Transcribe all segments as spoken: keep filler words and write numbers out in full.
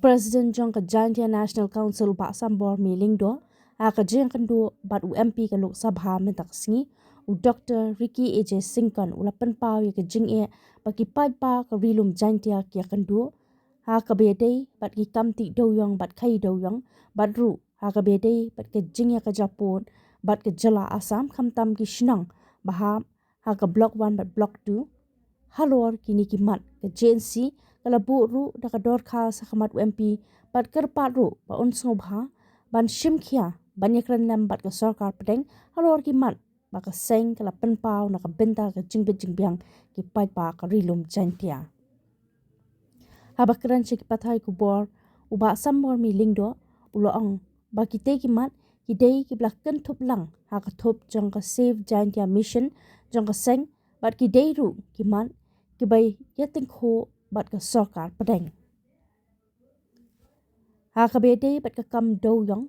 President jong ka Jaintia National Council, Bah Sambor Mei Lyngdoh, ha ka jingkynduh bad u M P ka Lok Sabha mynta ka sngi, u Doctor Ricky A J Syngkon, u la pynpaw ïa ka jingeh ba ki paidbah ka Ri Lum Jaintia ki ïakynduh ha kaba ïadei bad ki kam tih dewiong bad khaïi dewiong, bad ruh ha kaba ïadei bad ka jingïakajia pud bad ka jylla Assam, khamtam ki shnong ba hap ha ka Block One bad Block Two. Halor kine ki mat, ka J N C ka la buh ruh da ka dorkhas ha khmat u M P bad kyrpad ruh ba un sngewbha ban shim khia ban ïakren lem bad ka sorkar pdeng halor ki mat ba ka seng ka la pynpaw na ka bynta ka jingbit jingbiang ki paidbah ka Ri Lum Jaintia. Haba kren sha ki pathai khubor, u Bah Sambor Mei Lyngdoh u la ong ba kitei ki mat ki dei kiba la kynthup lang ha ka thup jong ka Save Jaintia Mission jong ka seng, bad ki dei ruh ki mat kiba ïatyngkhuh bad ka sorkar pdeng. Ha kaba ïadei bad ka kam dewiong,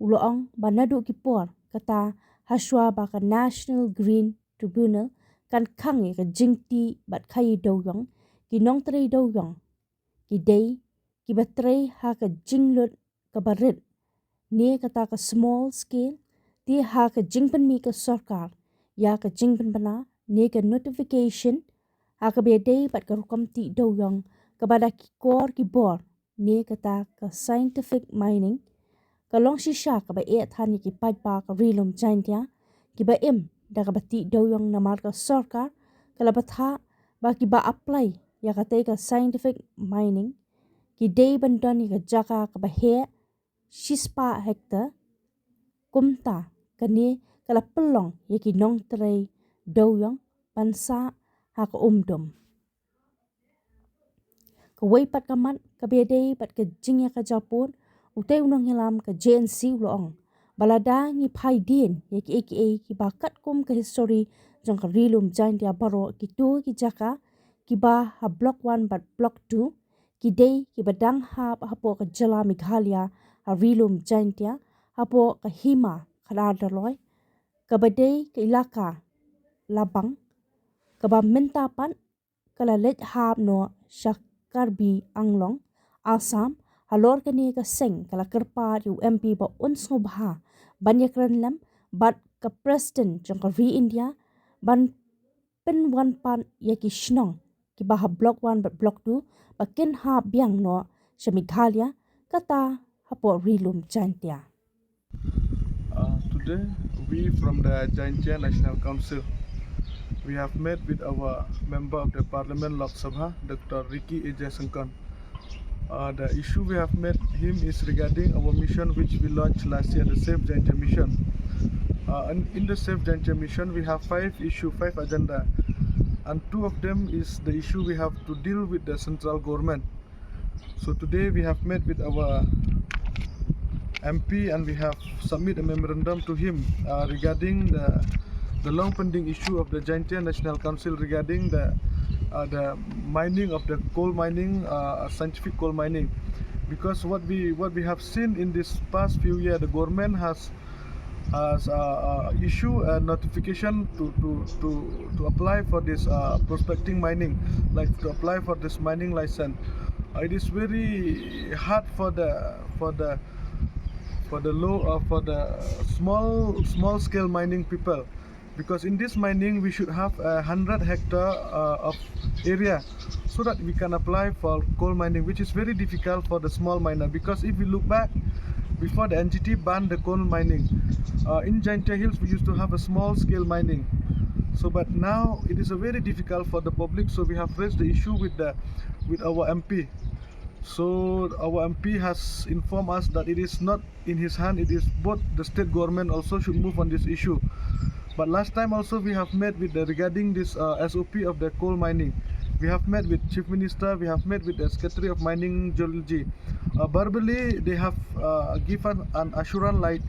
u la ong ba naduh ki por kata, hashwa ba ka National Green Tribunal kan khang ïa ka jingtih bad khaïi dewiong, ki nongtrei dewiong ki dei kiba trei ha ka jinglut kaba rit, ne kata ka small scale, te ha ka jingpynmih ka sorkar ïa ka jingpynbna ne ka notification ha kaba ïadei bad ka rukom tih dewiong kaba da ki kor ki bor, ne kata ka scientific mining, ka long shisha kaba eh than ïa ki paidbah ka Ri Lum Jaintia kiba im da kaba tih dewiong, namar ka sorkar ka la bthah ba kiba apply ïa katei ka scientific mining ki dei ban don ïa ka jaka kaba heh shispah hektar. Kumta kane ka la pynlong ïa ki nongtrei dewiong ban sah ha ka umdum. Kawei pat ka mat kaba ïadei bad ka jingïakajia pud, utei u nongïalam ka J N C u la ong ba lada ngi phai dien ïa kiei kiei kiba katkum ka history jong ka Ri Lum Jaintia baroh, kito ki jaka kiba ha Block One bad Block Two ki dei kiba dang hap hapoh ka jylla Meghalaya ha Ri Lum Jaintia, hapoh ka hima Khadar Dolloi, kaba dei ka ilaka Labang, kaba mynta pat ka la leit hap noh sha Karbi Anglong, Assam. Halor kane ka seng ka la kyrpad ïa u M P ba un sngewbha ban ïakren lem bad ka President jong ka ri India ban pynwan pat ïa ki shnong kiba ha Block One bad Block Two ba kin hap biang noh sha Meghalaya, kata hapoh Ri Lum Jaintia. Uh, today, we from the Jaintia National Council, we have met with our Member of the Parliament, Lok Sabha, Doctor Ricky A J Syngkon. Uh, the issue we have met him is regarding our mission which we launched last year, the Save Jaintia Mission. Uh, and in the Save Jaintia Mission, we have five issue, five agenda, and two of them is the issue we have to deal with the central government. So today we have met with our M P and we have submit a memorandum to him uh, regarding the, the long pending issue of the Jaintia National Council regarding the, uh, the mining of the coal mining, uh, scientific coal mining. Because what we what we have seen in this past few years, the government has uh, uh, issue a notification to, to, to, to apply for this uh, prospecting mining, like to apply for this mining license. Uh, it is very hard for the for the for the low uh, for the small small scale mining people, because in this mining we should have a hundred hectare uh, of area so that we can apply for coal mining, which is very difficult for the small miner. Because if we look back, before the N G T banned the coal mining, uh, in Jaintia Hills we used to have a small scale mining. So, but now it is a very difficult for the public. So we have raised the issue with the with our M P. So our M P has informed us that it is not in his hand. It is both the state government also should move on this issue. But last time also we have met with the regarding this uh, S O P of the coal mining. We have met with Chief Minister. We have met with the Secretary of Mining Geology. Uh, verbally, they have uh, given an assurance like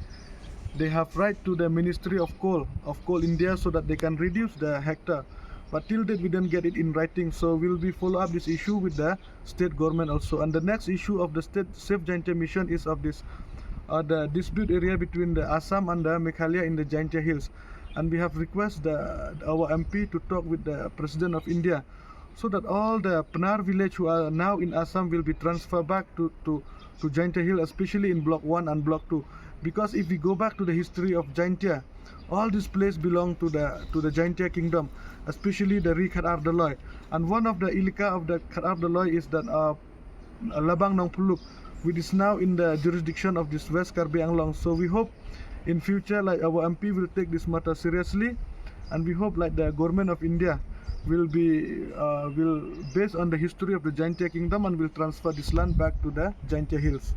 they have write to the Ministry of Coal of Coal India so that they can reduce the hectare. But till date we don't get it in writing. So we'll be follow up this issue with the state government also. And the next issue of the state Save Jaintia Mission is of this uh, the dispute area between the Assam and the Meghalaya in the Jaintia Hills. And we have requested the, our M P to talk with the President of India so that all the Pnar village who are now in Assam will be transferred back to, to, to Jaintia Hill, especially in Block one and Block two. Because if we go back to the history of Jaintia, all this place belong to the, to the Jaintia kingdom, especially the Ri Khatar Doloi. And one of the elaka of the Khatar Doloi is that, uh, Labang Nongpuluk, which is now in the jurisdiction of this West Karbi Anglong. So we hope in future, like, our M P will take this matter seriously, and we hope, like, the government of India will be, uh, will, based on the history of the Jaintia kingdom, and will transfer this land back to the Jaintia Hills.